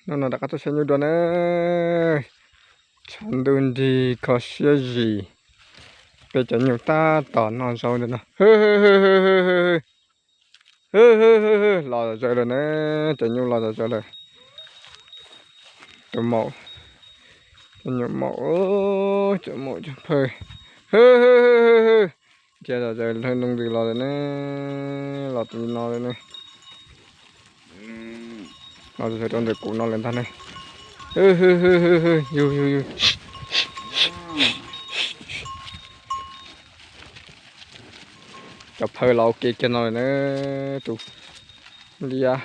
Hnub no rov qab tuaj saib nyuj dua na. Tshav ntuj nrig kho siab zis. Peb cov nyuj tab tom noj zaub ntawm no. Los zom zaws lawm na, cov nyuj los zom zaws lawm. Tus maum, cov nyuj maum, cov maum cov phawj. Ntsia zom zaws hlawv noo ntws los lawm ne, los tus no lawm ne. Los zom zaws rau ntawm kuv no lawm ntag ne. Yug yug yug. Cov phawj los ua ke kiag no lawm na, tus liab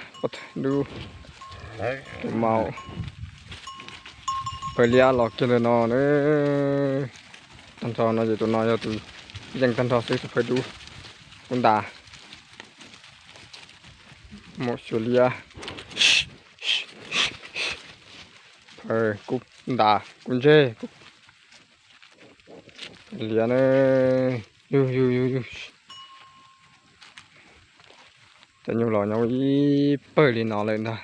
dub, tus maum. Phawj liab los kiag ntawm no na. Tag nrho no ces tus no yog tus yeej tag nrho xwb, tus phawj dub kub ntas. Maum xyuas liab, phawj kub ntas kub ntseg liab na. Yug yug yug yug. Cov nyuj los nyob ib pawg li no lawm ntag.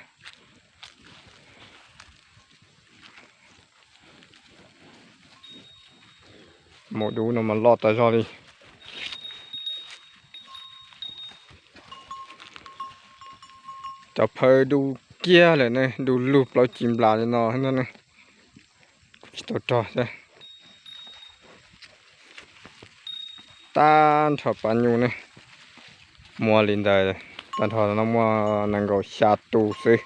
Maum dub no mas loj tas zog li. Cov phawj dub kiag lawm ne, dub lug plaub ci nplas li no ntag ne. Kuv tsis tau rog thiab. Tag nrho pab nyuj ne, muaj li ntawd, tag nrho no muaj nees nkaum xya tus xwb.